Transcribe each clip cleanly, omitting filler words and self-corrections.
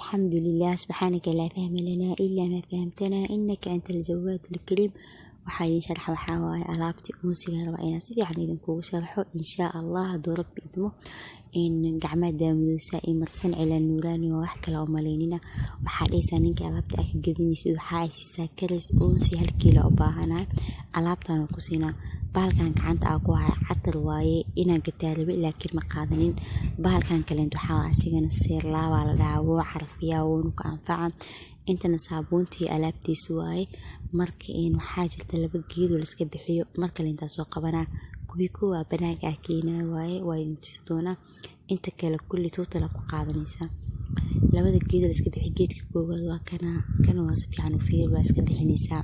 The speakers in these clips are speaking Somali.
Alxamdulilah, subxaanaka laa fahma lanaa ilaa maa fahamtanaa, innaka anta aljawaadu alkariim. Waxaa idin sharxa waxaa waaye alaabtii uunsiga rabaa inaan si fiican idinkugu sharxo, insha Allah, hadduu Rabbi idmo. In gacmaha daamadoosa i marsan cilaan nuuraani waa wax kale oo malaynina. Waxaa dhehaysaa ninka alaabta aad ka gadanaysid, waxaa ay siisaa karis uunsi 1 kiilo u baahanahay. Alaabtan ku siinaa. Bahalkan gacanta aa ku haya catar waaye, inaan gataa rabe laakiin ma qaadanin. Bahalkan kaleento waxaa asigana seerlaabaa la dhahaa, wuu carfiyaa, wuuna ku anfaca. Intana saabuuntii alaabtiisu waaye. Marka waxaa jirta laba geed oo la iska bixiyo. Markale intaa soo qabanaa kuwii kuwa banaanka ah keenaya waaye, waa idin tusi doonaa. Inta kale kulli total ku qaadanaysaa. Labada geed oo la iska bixiyo, geedka koowaad waa kana. Kana waa si fiican u fiiri, waa iska bixinaysaa,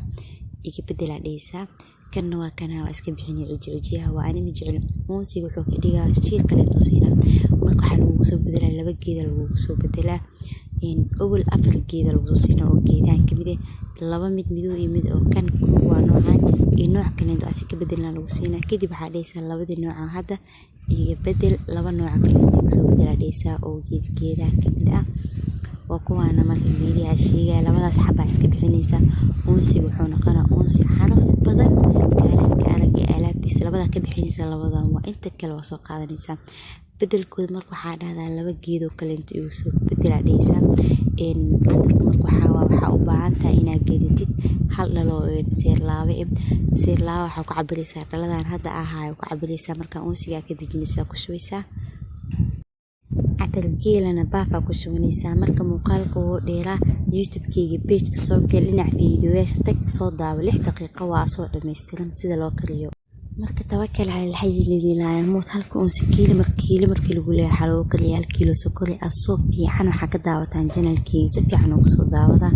iga bedelaa dhehaysaa. Kanna waa kana, waa iska bixinay. Cijiyaha waa ani ma jecli. Uunsiga wuxuu ka dhigaa shiil kaleeto siinaa. Marka waxaa lagugu soo bedelaa laba geeda lagugu soo bedelaa. Awal afar geeda lagu siinaa oo geedahan kamid ah, laba mid madow iyo mid oo kan waa noocan iyo nooc kaleeto asi ka bedelna lagu siinaa. Kadib waxaa dhehaysaa labadii nooc hadda iga bedel, laba nooc kaleeto igu soo bedelaa dhehaysaa oo geed geedaha kamid ah. Waa kuwaana. Marka geedaha sheegaya labadaas xabaa iska bixinaysaa. Uunsiga wuxuu noqonaa uunsi caraf badan, kaaliska arag ee alaabtiisa. Labadaa ka bixinaysaa, labadan waa, inta kale waa soo qaadanaysaa bedelkooda. Marka waxaa dhahdaa laba geedoo kaleeto igu soo bedelaa dhehaysaa. Catarka marka waxaa u baahan tahay inaad gedatid hal dhalo oo seerlaabe eh. Seerlaabe waxaa ku cabiraysaa dhaladan hadda ahaayo ku cabiraysaa. Markaa uunsigaa ka dejinaysaa, ku shubaysaa. Catar geelana baafaa ku shubanaysaa. Marka muuqaalka wuu dheeraa. YouTube-keyga page-ka soo gal, dhinac fiidiyoyaasha tag, soo daawo. 6 daqiiqo waa soo dhammaystiran sida loo kariyo. Marka tawakal cala alxayi alladii laa yamuut. Halka uunsi kiilo, marka kiilo markii lagu leeyahay, waxaa lagu kariyaa 1 kiilo sokor ah. Asoo fiican waxaa ka daawataan channel-keyga, si fiican ugu soo daawada.